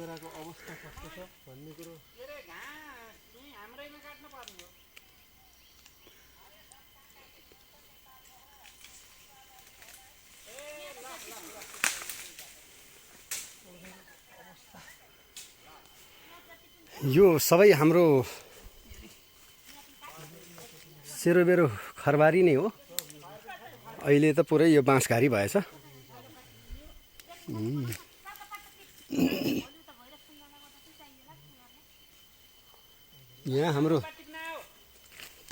बोगेराको अवस्था कस्तो छ भन्ने कुरो हाम्रैमा काट्न पर्ने हो। यो सबै हाम्रो सेरोबेरो खरबारी नै हो। अहिले त पुरै यो बाँसघारी भएछ। यहाँ हाम्रो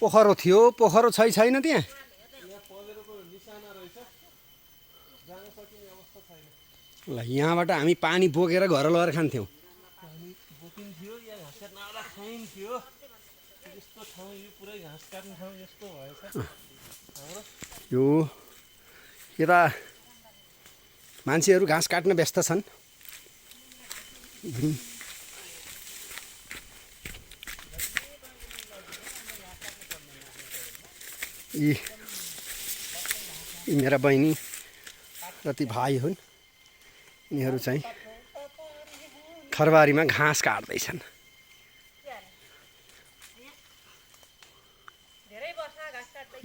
पोखरो थियो, पोखरो छैन त्यहाँ। यहाँ पलेरोको निशाना रहेछ, जान सकिने अवस्था छैन। ल यहाँबाट हामी पानी बोकेर घर लगेर खान्थ्यौँ। पानी बोकिन्थ्यो या घाँस काट्न आउँदा खाइन्थ्यो। यस्तो ठाउँ यो पुरै घाँस काट्ने ठाउँ यस्तो भएछ हाम्रो। यो यता मान्छेहरू घाँस काट्न व्यस्त छन्। यी मेरा बहिनी र ती भाइ हुन्। यिनीहरू चाहिँ खरबारीमा घाँस काट्दैछन्।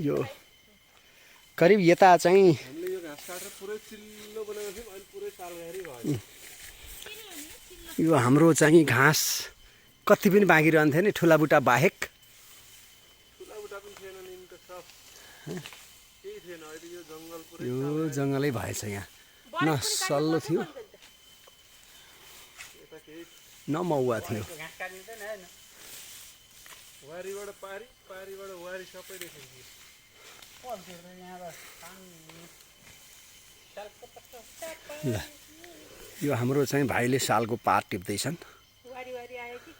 यो करिब यता चाहिँ हामीले यो घाँस काटेर पुरै चिल्लो बनाएको थियौँ, अहिले पुरै तालघारी भयो। यो हाम्रो चाहिँ घाँस कति पनि बाँकी रहन्थ्यो नि, ठुला बुटा बाहेक। ठुलाबुटा पनि थिएन, निम्तो सब केही थिएन। अहिले यो जङ्गल पुरै यो जङ्गलै भएछ यहाँ। न सल्लो थियो यता केही न मौवा थियो। वारीबाट पारी, पारीबाट वारी सबै देखिन्थ्यो। ल यो हाम्रो चाहिँ भाइले सालको पात टिप्दैछन्। वारी वारी आयो कि